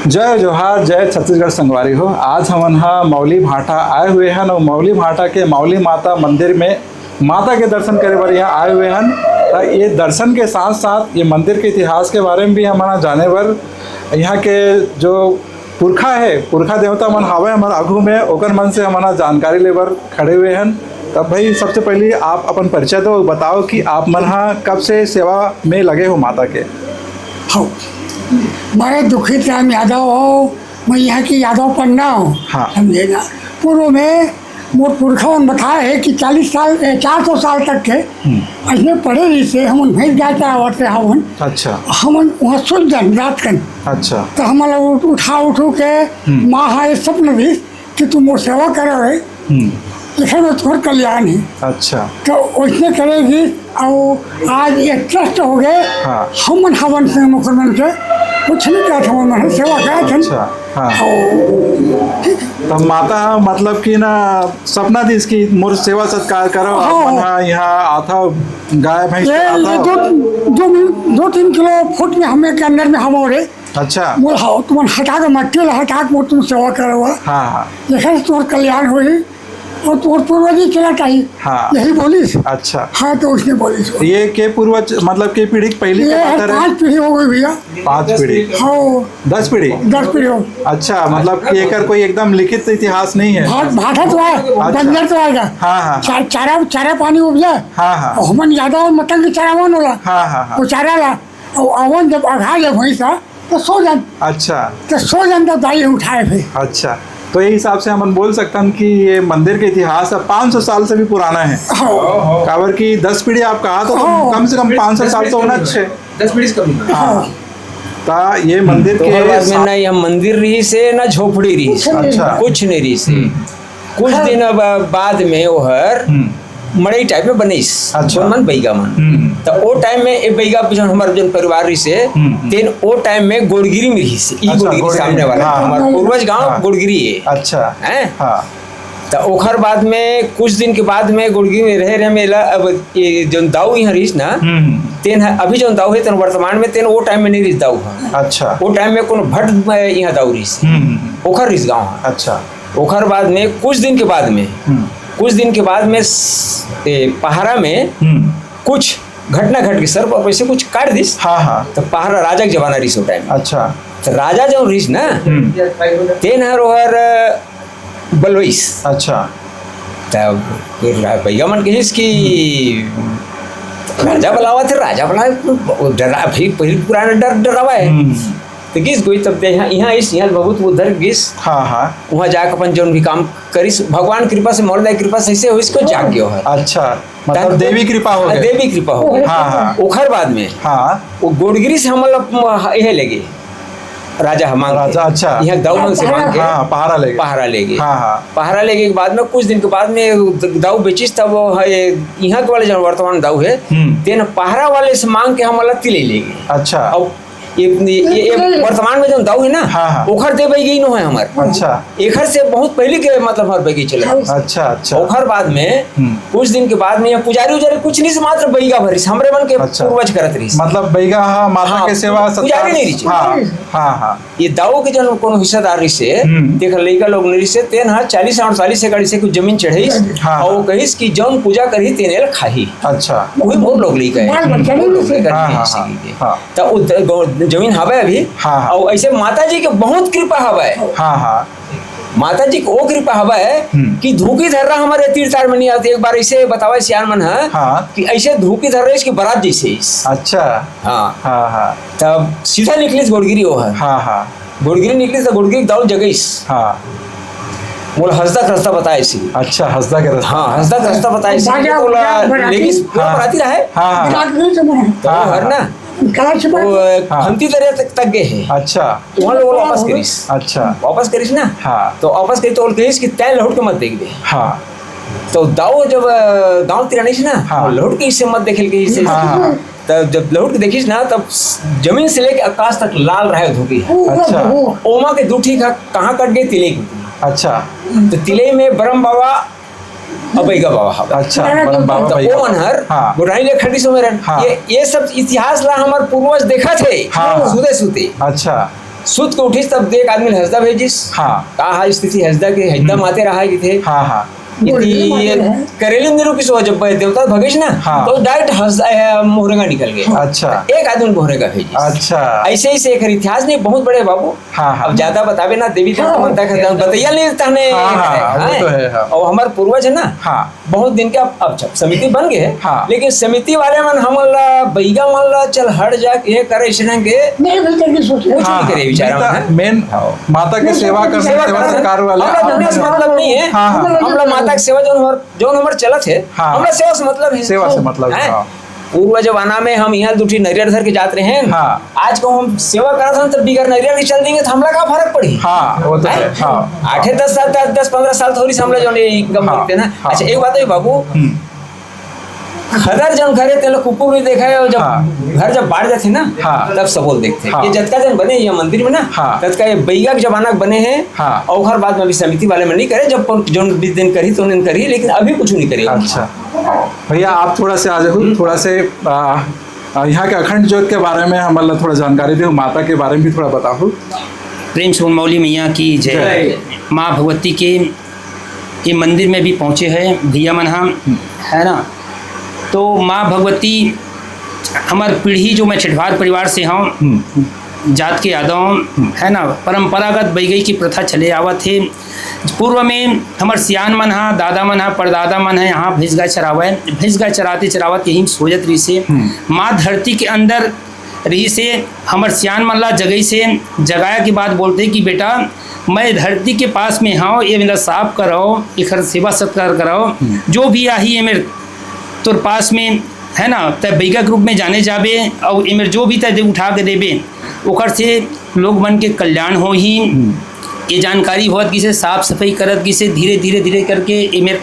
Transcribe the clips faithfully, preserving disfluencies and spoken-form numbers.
जय जोहार, जय छत्तीसगढ़ संगवारी हो। आज हमन हा मौली भाटा आए हुए हन और मौली भाटा के मौली माता मंदिर में माता के दर्शन करे बर यहाँ आए हुए हन। त ये दर्शन के साथ साथ ये मंदिर के इतिहास के बारे में भी हमन हा जाने बर, यहाँ के जो पुरखा है, पुरखा देवता मन हावे हमर आगू में, ओकर मन से हमन हा जानकारी लेबर खड़े हुए हन। तब भाई, सबसे पहले आप अपन परिचय दो, बताओ कि आप मन हा कब से सेवा में लगे हो माता के? हो, मैं दुखित राम यादव हो। मैं यहाँ की यादव पंडा हूँ। हाँ। समझे ना? पूर्व में मोर पुरखा मन बताए है कि चालीस साल, ए, चार सौ साल तक के ऐसे पड़े रही से हमन भैंस गाय चरावत रहे हमन। अच्छा। हमन वहाँ सुन जान रात कन। अच्छा। तो हमन लोग उठ- उठा उठू के माँ हा ये सपन दी कि तू मोर सेवा करे रहे, हम्म। लिखे में तोर कल्याण है। अच्छा। तो वैसने करेगी। और आज ये ट्रस्ट हो गए। हाँ। हमन हवन से मुसलमान से कुछ नहीं कहत, हमन मन सेवा करत हन। अच्छा। हाँ। और ठीक है। तो माता मतलब कि ना सपना दी इसकी मोर सेवा सत्कार करो, हाँ। आप मन हा यहाँ आता, गाय भैंस ये चराता ये हो। दो दो मिनट दो तीन किलो फुट में हमें के अंदर में हम हो रहे। अच्छा। मोर हाव तुमन हटा के मट्टी ला हटा के मोर तुम सेवा करवा। हाँ, हाँ। लिखे से तोर कल्याण होही और तोर पूर्वज ही चला चाहिए। हाँ। यही बोलिस। अच्छा। हाँ, तो उसने बोलिस। ये के पूर्वज, मतलब के पीढ़ी, पहली के ये बात है, है? पांच पीढ़ी हो गई भैया। पांच पीढ़ी। हाँ, दस पीढ़ी। दस पीढ़ी हो। अच्छा, मतलब कि एकर कोई एकदम लिखित इतिहास नहीं है। भाट भाटा तो है, अच्छा। बंजर तो आएगा। हाँ, हाँ। चा- चारा चारा पानी उपजा। हाँ, हाँ। और हमन यादव मतंग के चारा वन होला। हाँ, हाँ, हाँ। वो चारा ला, और अवन जब अघा ले भैंसा तो सो जान, अच्छा। तो सो जान तो दाई उठाए फिर। अच्छा, तो ये हिसाब से हमन बोल सकथन कि ये मंदिर के इतिहास अब पाँच सौ साल से भी पुराना है। हाँ। काबर कि दस पीढ़ी आप कहा तो हाँ। कम से कम पाँच सौ साल तो होना चाहिए। दस पीढ़ी से कम नहीं। हाँ। ता ये मंदिर तो के ओकर बाद में साथ- ना यहाँ मंदिर रही से ना झोपड़ी रही से, अच्छा। कुछ नहीं रही से। हम्म। कुछ दिन अब बाद में ओहर हम्म। मड़ई टाइप में बनिस, अच्छा। मन बैगा मन। हम्म। तो ओ टाइम में ए बैगा जौन हमार जौन परिवार रही से, हम्म। तेन ओ टाइम में गोड़गिरी में रही से, ई अच्छा, गोड़गिरी गोड़गिरी। सामने वाला हाँ, हमार हाँ। पूर्वज गांव हाँ। गोड़गिरी है। अच्छा। हैं? हाँ। तो ओखर बाद में कुछ दिन के बाद में गोड़गिरी में रहे रहे मेला अब ये जौन दाऊ यहाँ रहीस ना, हम्म। तेन ह-, अभी जौन दाऊ है तेन वर्तमान में, तेन ओ टाइम में नहीं रहीस दाऊ है। अच्छा। ओ टाइम में कोनो भट्ट में यहाँ दाऊ रहीस, हम्म। ओखर रहीस गाँव है। अच्छा। ओखर बाद में कुछ दिन के बाद में, हम्म। कुछ दिन के बाद में स-, ए, पहाड़ा में हम्म। कुछ घटना घट के सर पर वैसे कुछ काट दिस। हाँ, हाँ। तो पहाड़ा राजा के जमाना रहीस ओ टाइम। अच्छा। तो राजा जो रहीस ना, हम्म। तेन हर ओहर बलवैस। अच्छा। तब फिर रा-, भैया मन कहिस कि राजा बुलावा थे, राजा बुलावा, डरा, फिर पहिली पुराना डर डरावा है। हम्म। तो किस कोई तब दे यहाँ, यहाँ इस, यहाँ बहुत उधर गिस। हाँ, हाँ। वहाँ जाके अपन जौन भी काम करिस, भगवान कृपा से, मोहल्ला कृपा से ऐसे होइस को जाग गयो है। अच्छा, मतलब तन- देवी कृपा हो हाँ, गई। देवी कृपा हो गई। हाँ, हाँ। ओखर बाद में हाँ। वो गोड़गिरी से हम लोग यह लेगे राजा हम मांग के। राजा, अच्छा। यहाँ दाऊ मन से मांग के हाँ, पहाड़ा लेगे। पहाड़ा लेगे। हाँ, हाँ। पहाड़ा लेगे के बाद में कुछ दिन के बाद में दाऊ बेचिस, तब वो है यहाँ के वाले जो वर्तमान दाऊ है, हम्म। तेन पहाड़ा वाले से मांग के हम वाला तिले लेगे। अच्छा। अब ये, ये, ये वर्तमान में जो दाऊ है ना, हाँ, हाँ। ओखर दे बैगी नो है हमार। अच्छा। एखर से बहुत पहले के मतलब हमार बैगी चले। अच्छा, अच्छा। ओखर बाद में हम्म। कुछ दिन के बाद में ये पुजारी उजारी कुछ नहीं से मात्र बैगा भरिस, हमरे मन के अच्छा। पूर्वज करत रहीस। मतलब बैगा, हाँ, माता हाँ, के सेवा सत्कार। पुजारी नहीं रही। हाँ, हाँ, हाँ। ये दाऊ के जन कोनो हिस्सेदार रही से, हम्म। देख लइका लोग नहीं रही से, तेन हा चालीस और चालीस एकड़ से कुछ जमीन चढ़ाइस, हाँ, और वो हाँ। कहिस कि जौन पूजा करही तेन एला खाही। अच्छा। वही मोर लोग लइका है। बाल बच्चा नहीं मोर लोग रही से। लइका हाँ, नहीं हाँ, रही से हाँ, के। हाँ। तो वो द-, गौ-, जमीन हवे अभी, हाँ, हाँ। और ऐसे माता जी के बहुत कृपा हवे। हाँ, हाँ। माता जी के वो कृपा हवे हम्म। कि धूकी धर्रा हमारे तीर तार में नहीं आते। एक बार ऐसे बतावे सियान मन है हाँ। कि ऐसे धूकी धर्रा इसकी बारात जैसे इस। अच्छा। हाँ। हाँ, हाँ। तब सीधा निकलिस गोड़गिरी वो है। हाँ, हाँ। गोड़गिरी निकलिस तो गोड़गिरी दाऊ जगइस। हाँ। मोला हंसदा खसदा बताए सी। अच्छा, हंसदा के रास्ता। हाँ, हंसदा खसदा बताए सी। बाजा, तो ला-, बाजा, लेकिस बाजा। पूरा बराती रहा है। हाँ, हाँ। रात में तो मना। तो हाँ, हर हाँ। ना, कला से वो बात। हाँ। खंती दरिया तक, तक गए हैं। अच्छा। वहाँ लोग वापस करिस। अच्छा। वापस करिस ना। हाँ। तो वापस करिस तो ओल कहिस कि तै लौट के मत देख दे। हाँ। तो दाऊ जब, अ, गाँव तिरा नहीं ना, हाँ। लौट के इससे मत देखे के इसे। हाँ, हाँ। तब जब लौट के देखिस ना, तब जमीन से लेके आकाश तक लाल रहे धोबी है। अच्छा। ओमा के दू ठीक है, कहाँ कट गए? तिले की। अच्छा। तो तिले में ब्रह्म बाबा और बैगा बाबा हवे। अच्छा, ब्रह्म बाबा तो बैगा वो बाबा। मनहर हाँ। गोटाई ले खड़ी सो मेरन। हाँ। ये, ये सब इतिहास ला हमार पूर्वज देखा थे, हाँ। सुते सुते। अच्छा। सुत के उठिस तब एक आदमी ल हसदा भेजिस। हाँ। का हाल स्थिति हसदा के, हसदा हम्म। माते रहा कि थे। हाँ, हाँ। इति बोलने ये वाले हैं। करेली निरू किस वजह पे देवता भगेश ना, हाँ। तो डायरेक्ट हसदा, ए, मोहरेगा निकल गए। अच्छा। एक आदमी मोहरेगा भेजिस। अच्छा। ऐसे ही से एक इतिहास नहीं, बहुत बड़े बाबू। हाँ, हाँ। अब ज्यादा बतावे ना, देवी देवता हाँ। मनता खतम, बतैया नहीं तहने हाँ, हाँ, करे, वो हैं? तो है, हाँ। और हमार पूर्वज है ना, हाँ। बहुत दिन के अब, अब जब समिति बन गए, हाँ। लेकिन समिति वाले मन हमन ला, बैगा मन ला, "चल हट जा, ये करे, इस ढंग के," नहीं, बिल्कुल नहीं सोचे। कुछ हाँ, नहीं करे हाँ। बेचारा नहीं मन, तो है। मेन हाँ। माता के नहीं, सेवा नहीं, करना, सेवा सेवा करना। सत्कार वाले हमला आप धंधा से मतलब नहीं है। हाँ, हाँ। हमला माता के सेवा जौन हमार, जौन हमार चलत है, हाँ। हमला सेवा से मतलब है। सेवा से मतलब है, हैं? हाँ। पूर्व जमाना में हम यहाँ दू ठी नरियर धर के जात रहे हैं। हाँ। आज को हम सेवा करत हन, तब बिगर नरियर के चल देंगे, तो हमला का फर्क पड़ी? हाँ, वो तो हैं? है, हाँ। आठे दस साल, दस, दस पन्द्रह साल थोड़ी से हमला जौन ये गम हाँ, बोलते ना। हाँ। अच्छा, एक बात है बाबू, हम्म। खदर जन घरे तेला कुकुर नहीं देखा है, और जब हाँ। घर जब बाढ़ जाते ना, हाँ। तब सबोल देखते। हाँ। ये जतका जन बने ये मंदिर में ना, हाँ। ततका ये बैगा के जमाना के बने हैं, हाँ। और ओखर बाद में अभी समिति वाले में नहीं करे, जब पन-, जौन बीस दिन करी तो उन्हें करी, लेकिन अभी कुछ नहीं करी। अच्छा। भैया, आप थोड़ा से आ जाओ, हम्म। थोड़ा से, आ, आ, यहाँ के अखंड ज्योत के बारे में हमला थोड़ा जानकारी दो, माता के बारे में भी थोड़ा बताओ। प्रेम से बोल मौली मैया की जय। जय। माँ भगवती के ये मंदिर में भी पहुँचे हैं भैया मन, हम, हम्म। है ना? तो माँ भगवती, हमार पीढ़ी जो मैं छठवार परिवार से हूँ, हम्म। जात के यादव हूँ, हम्म। है ना? परंपरागत बैगई की प्रथा चले आवत है। पूर्व में हमर सियान मन हा, दादा मन हा, परदादा मन हा, यहाँ भैंस गाय चरावे, भैंस गाय चराते चरावत यही सोचत रही से, हम्म। माँ धरती के अंदर रही से, हमर सियान मन ला जगई से, जगाया के बाद बोलते कि बेटा, मैं धरती के पास में हूँ, ये मेला साफ कराओ, एकर सेवा सत्कार कराओ, हम्म। जो भी आही ये मेरे तोर पास में, है ना, तय बैगा के रूप में जाने जाबे, और ये मेरे जो भी तय दे उठा के देबे, ओकर से लोग मन के कल्याण होही। हम्म। ये जानकारी होत किसे, साफ सफाई करत किसे, धीरे, धीरे, धीरे करके ये मेरे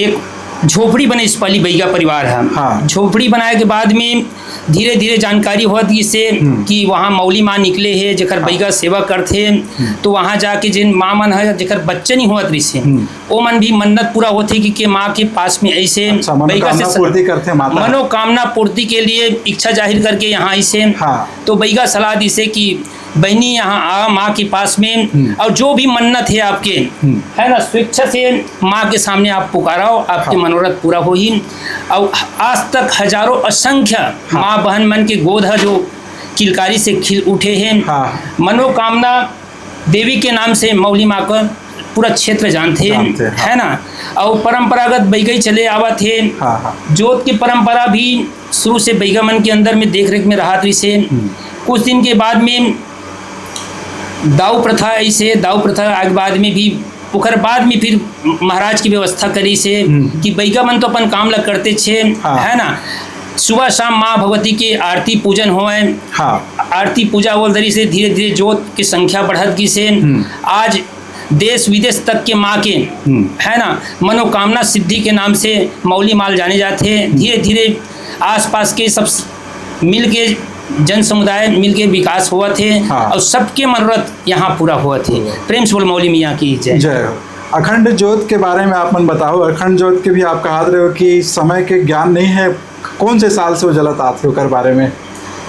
एक झोपड़ी बने इस पाली बैगा परिवार है। हाँ। झोपड़ी बनाए के बाद में धीरे, धीरे जानकारी होत किसे हम्म। कि वहाँ मौली माँ निकले हे, जेकर हाँ। बैगा सेवा करथे, हम्म। तो वहाँ जाके जिन माँ मन है, जेकर बच्चे नहीं होत रिसे, हम्म। ओमन भी मन्नत पूरा होथे कि, के माँ के पास में ऐसे अच्छा, बैगा से मनोकामना स-, पूर्ति करथे माता। मनोकामना पूर्ति के लिए इच्छा जाहिर करके यहाँ ऐसे। हाँ। तो बैगा सलाह दिसे कि बहनी यहाँ आ माँ के पास में, हम्म। और जो भी मन्नत है आपके, हम्म। है ना, स्वेच्छा से माँ के सामने आप पुकारो, आपके हाँ। मनोरथ पूरा होही। और आज तक हजारों असंख्य हाँ। माँ बहन मन के गोद है जो किलकारी से खिल उठे हैं। हाँ। मनोकामना देवी के नाम से मौली माँ का पूरा क्षेत्र जानते हैं, जानते हैं, हाँ। है ना? और परंपरागत बैगई चले आवत है। हाँ, हाँ। जोत की परंपरा भी शुरू से बैगा मन के अंदर में देख रेख में रहत रहिसे। हम्म। कुछ दिन के बाद में दाऊ प्रथा, ऐसे दाऊ प्रथा आगे बाद में भी, ओकर बाद में फिर महाराज की व्यवस्था करी से हम्म। कि बैगा मन तो अपन काम ला करते छे, हाँ। है ना? सुबह शाम माँ भगवती के आरती पूजन होए। हाँ। आरती पूजा होल धरी से धीरे धीरे जोत की संख्या बढ़त गिसे। हम्म। आज देश विदेश तक के माँ के, हम्म। है ना, मनोकामना सिद्धि के नाम से मौली माल जाने जाते हैं। हम्म। धीरे धीरे आसपास के सब स-, मिल के जन समुदाय मिल के विकास होवत है हाँ। और सबके मनोरथ यहाँ पूरा होवत है। हम्म। प्रेम से बोल मौली मैया की जय। जय हो। अखंड ज्योत के बारे में आप मन बताओ, अखंड ज्योत के भी आप कहा रहे हो कि समय के ज्ञान नहीं है, कौन से साल से वो जलत आथे ओकर बारे में?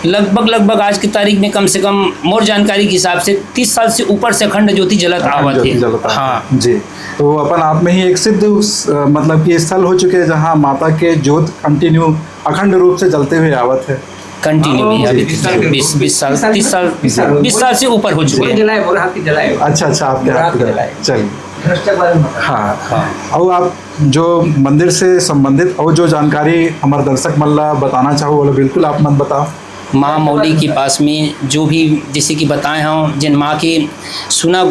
लगभग, लगभग आज की तारीख में कम से कम मोर जानकारी के हिसाब से तीस साल से ऊपर से अखंड ज्योति जलत अखंड आवत ज्योति है। जलत आवत हाँ। है। जी। तो अपन आप में ही एक सिद्ध उस, अ, मतलब कि स्थल हो चुके हैं जहाँ माता के ज्योत कंटिन्यू अखंड रूप से जलते हुए आवत है। कंटिन्यू हाँ, भी अभी बीस साल के बीस, बीस साल, तीस साल, बीस साल हो गए। बीस साल से ऊपर हो चुके हैं। जलाए, बोरा हाथ के जलाए। अच्छा, अच्छा, आपके बोरा हाथ हाथ के के जलाए। जलाए। चलिए। भ्रष्ट के बारे में बताओ। हाँ। हाँ। और आप जो मंदिर से संबंधित और जो जानकारी हमारे दर्शक मन ला बताना चाहो, बोले बिल्कुल आप मन बताओ। माँ मौली के पास में जो भी, जैसे कि बताए हों, जिन माँ के सुना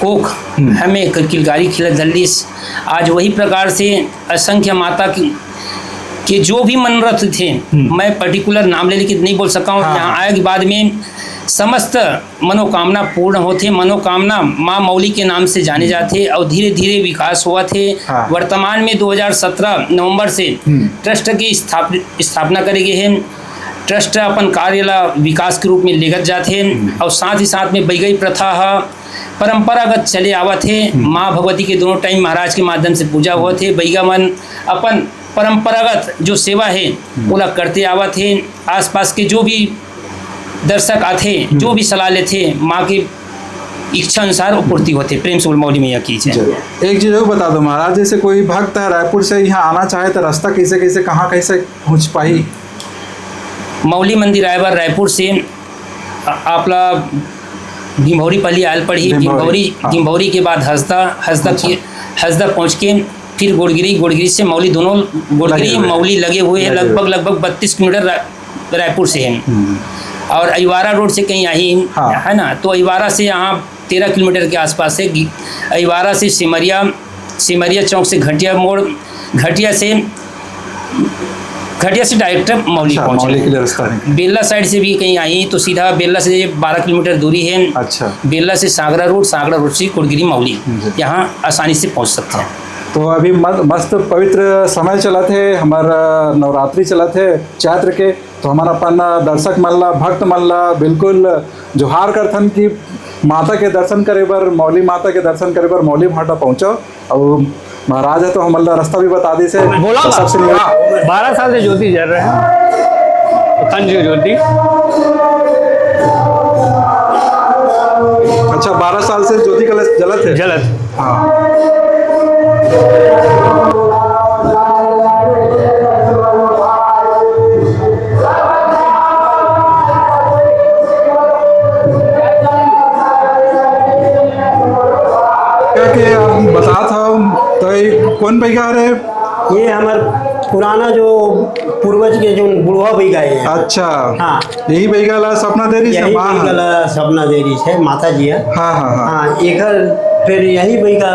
कोख हम्म। हमें क-, किलकारी खिला दलिस। आज वही प्रकार से असंख्य माता की, के जो भी मनोरथ थे, हम्म। मैं पर्टिकुलर नाम ले लेके नहीं बोल सका हूँ। हाँ, यहाँ हाँ। आए के बाद में समस्त मनोकामना पूर्ण होथे। मनोकामना माँ मौली के नाम से जाने हम्म। जाथे और धीरे-धीरे विकास होवत हे। हाँ। वर्तमान में दो हज़ार सत्रह नवंबर से हम्म। ट्रस्ट की स्थाप-, स्थापना करे गे हे। ट्रस्ट अपन कार्य ला विकास के रूप में लेगत जाथे हम्म। और साथ ही साथ में बैगई प्रथा ह परंपरागत चले आवत हे। हम्म। माँ भगवती के दोनों टाइम महाराज के माध्यम से पूजा होवत हे। बैगा मन अपन परंपरागत जो सेवा हे, हम्म। ओला करते आवत हे। आसपास के जो भी दर्शक आथे, जो भी सलाह लेथे, माँ के इच्छा अनुसार वो पूर्ति होथे। प्रेम से बोल मौली मैया की जय। जरूर। एक चीज और बता दो महाराज, जैसे कोई भक्त है रायपुर से यहाँ आना चाहे तो रास्ता कैसे, कैसे, कहाँ, कैसे पहुँच पाही? मौली मंदिर आए बर रायपुर से आ-, आपला भिंभौरी पहली आयल पड़ही। भिंभौरी, भिंभौरी, हाँ। भिंभौरी के बाद हसदा, हसदा अच्छा। की, हसदा पहुँच के फिर गोड़गिरी, गोड़गिरी से मौली, दोनों गोड़गिरी लगे हुए। मौली लगे हुए हैं, लगे हुए। लगभग, लगभग बत्तीस किलोमीटर रा-, रायपुर से है। हम्म। और अहिवारा रोड से कहीं आई, हाँ। है ना, तो अहिवारा से यहाँ तेरह किलोमीटर के आसपास है। गि-, अहिवारा से सिमरिया, सिमरिया चौक से घटिया मोड़, घटिया से, घटिया से डायरेक्ट मौली अच्छा, पहुँच मौली रहे। के लिए रास्ता है। बेल्ला साइड से भी कहीं आई तो सीधा बेल्ला से बारह किलोमीटर दूरी है। अच्छा। बेल्ला से सांगरा रोड, सांगरा रोड से गोड़गिरी मौली, जी। यहाँ आसानी से पहुँच सकते हैं। तो अभी मस-, मस्त पवित्र समय चलत हे, हमर नवरात्रि चलत हे चैत्र के, तो हमन अपन दर्शक मन ला, भक्त मन ला बिल्कुल जोहार करथन कि माता के दर्शन करे बर, मौली माता के दर्शन करे बर मौली भाटा पहुँचो। अउ महाराज हे तो हमन ला रास्ता भी बता दिस हे। बोला तो बा। सबसे निवेदन। बारह साल से ज्योति जल रहे हैं, अखंड ज्योति। अच्छा, बारह साल से ज्योति कलश जलत हे? जलत। हाँ। क्या के आप बतात हव, तो ये कौन बइगा हरे? ये हमर पुराना जो पूर्वज के जो बुढ़वा बइगा हे। अच्छा। हाँ। यही बइगा ला सपना दे रही से यही माँ बइगा है। ला सपना दे रही है माता जी है। हाँ, हाँ, हाँ। हाँ, एकर फिर यही बइगा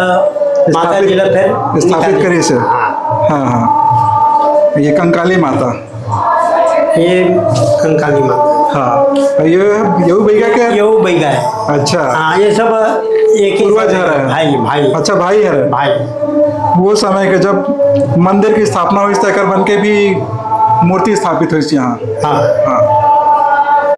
माता जी ला फिर स्थापित, स्थापित निकाले। करी से। हाँ। हाँ, हाँ। ये कंकाली माता। ये कंकाली माता। हाँ। और ये, ये बइगा के? ये बइगा है। अच्छा। हाँ, ये सब एक ही पूर्वज समय हरे। भाई, भाई। अच्छा, भाई हरे। भाई। वो समय के जब मंदिर की स्थापना हुई, तो एकर बन के भी मूर्ति स्थापित हुई यहाँ। हाँ। हाँ।